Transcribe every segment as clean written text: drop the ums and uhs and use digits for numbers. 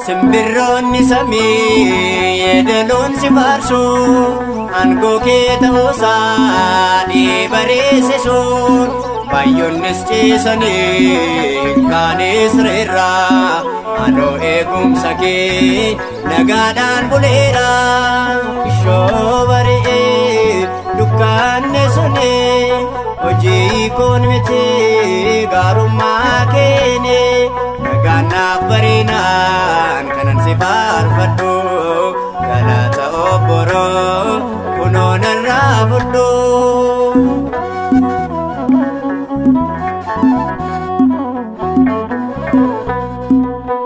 Simbirroonni samii yeedaloon si faarsu aangoo kee ta'uusaa ni bareessisu baay'oonnis ciisanii kaanis reerra anoo eegumsa kee nagaadhaan buleera ishoo bari'ee dukkaanni suni hojii koon miti gaarummaa keeni. Nagaanaaf barinaan kanan si faarfadhu galata obboroo kunoo narraa fudhu.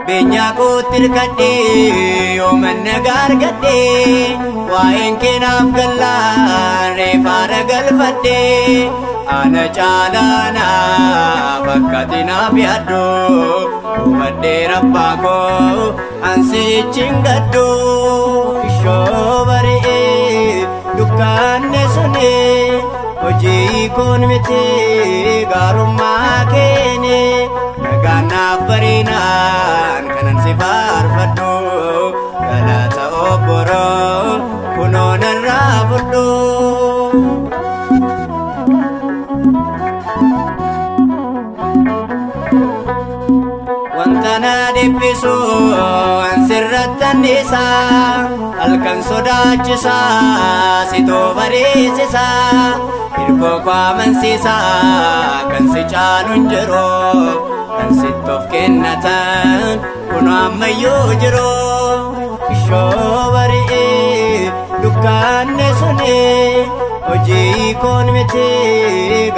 Beenyaa kootti hirkadhee yooman nagaa argadhee waa'een keenaaf gallaan reefaara galfadhee. Ana caalaa fakkaati naaf yaaddu hubadhee rabbaa koo ansichi hin gaddu. Ishoo bari'ee dukkaanni suni hojii koon miti gaarummaa keeni nagaanaaf barinaan kanan si faarfadhu galata obboroo kunoo narraa fudhu. Wanta na dhiphisu ansirratti anniisa halkan sodaachisa sitoo bareessisa hirkoo koo amansiisa kan si caalu hin jiru kan sitti of kennatan kunoo ammayyuu jiru. Ishoo bari'ee dukkaanni suni hojii koon miti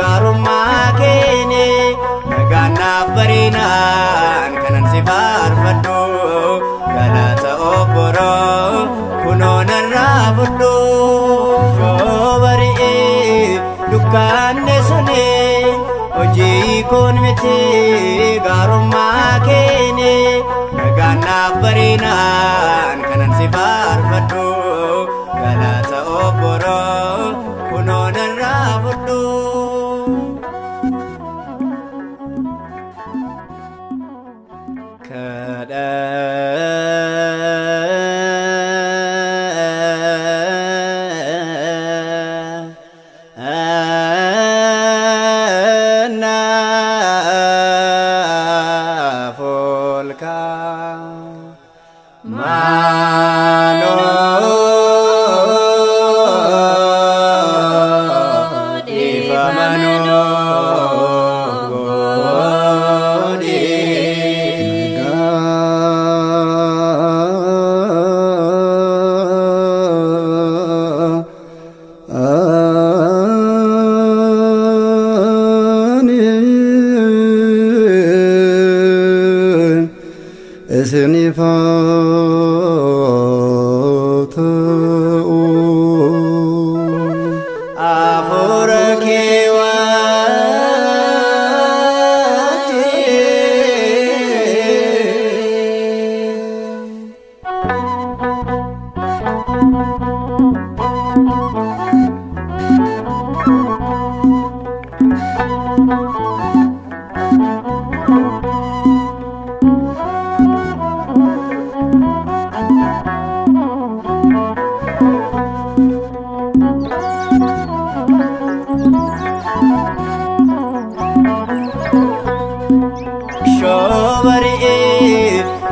gaarummaa keeni. Nagaanaaf barinaan kanan si faarfadhu galata obboroo kunoo narraa fudhu. Dukkanni suni hojii kun miti gaarummaa keeni nagaannaaf barinaan kanan si faarfadhu galata obboroo kunoo narraa fudhu.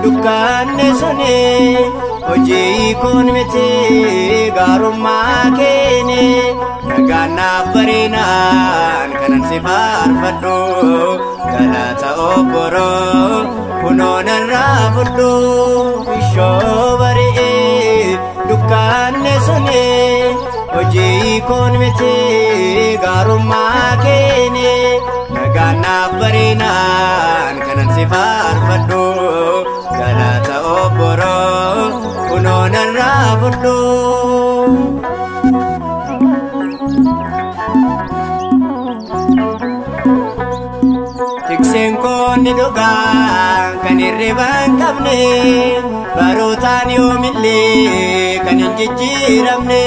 Dukkanni suni hojii kun miti gaarummaa keeni nagaannaaf barinaan kanan si faarfadhu galata obboroo kunoo narraa fudhu. Ishoo bari'ee dukkanni suni hojii kun miti gaarummaa keeni nagaannaaf barinaan kanan si faarfadhu galata obboroo kunoo narraa fudhu. Tikseen koonni dhugaa kan hirriba hin qabne barootaan yoomillee kan hin jijjiiramne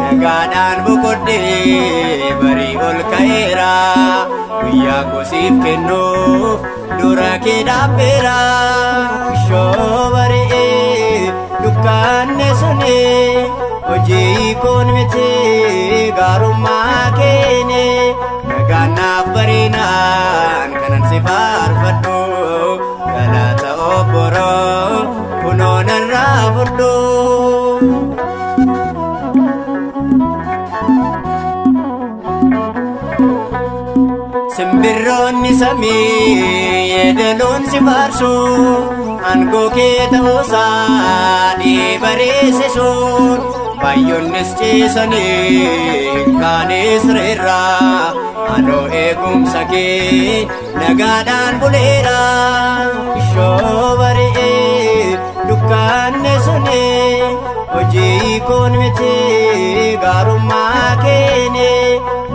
nagaadhaan boqodhee barii ol ka'eera guyyaa kosiif kennuuf dura kee dhaabbeera. Ishoo bari'ee dukkanni suni hojii kun miti gaarummaa keeni nagaannaaf barinaan kanan si faarfadhu galata obboroo kunoo narraa fudhu. Simbirroonni samii yeedaloon si faarsu aangoo kee ta'uusaa dhiibareessisuun baay'oonnis ciisanii kaanis reerra anoo eegumsa kee nagaadhaan buleera. Ishoo bari'ee dukkanni suni hojii kun miti gaarummaa keeni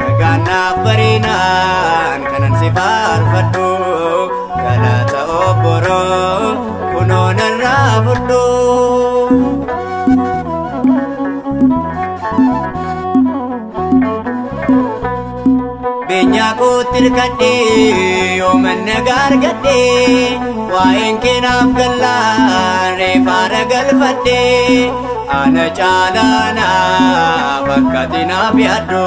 nagaannaaf barinaan kanan si faarfadhu galata obboroo kunoo narraa fudhu. Beenyaa kootti hirkadhee yooman nagaa argadhee waa'een keenaaf gallaan reefaara galfadhee ana caalaanaaf akkati naaf yaaddu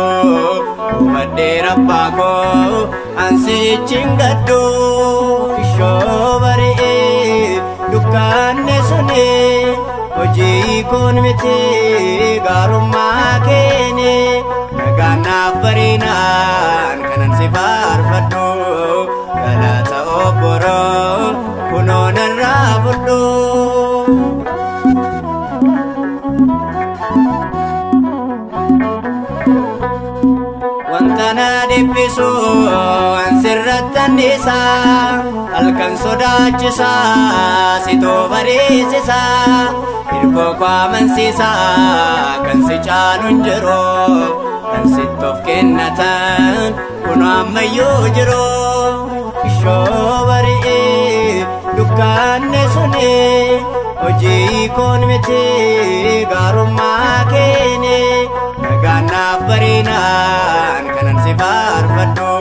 hubadhee rabbaa koo ansichi hin gaddu. Ishoo bari'ee dukkanni suni hojii kun miti gaarummaa keeni nagaannaaf barinaan kanan si faarfadhu galata obboroo kunoo narraa fudhu. Wanta na dhiphisu an sirratti anniisa halkan sodaachisa sitoo bareessisa hirkoo koo amansiisa kan si caalu hin jiru kan sitti of kennatan kunoo ammayyuu jiru. Ishoo bari'ee dukkaanni suni hojii koon miti gaarummaa keeni. Nagaannaaf barinaan kanan si faarfadhu,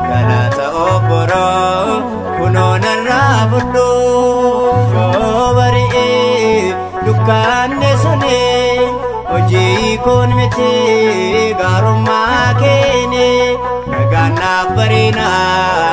galata obboroo kunoo narraa fudhu. Ishoo bari'ee dukkaanni suni hojii koon miti gaarummaa keeni. Nagaannaaf barinaan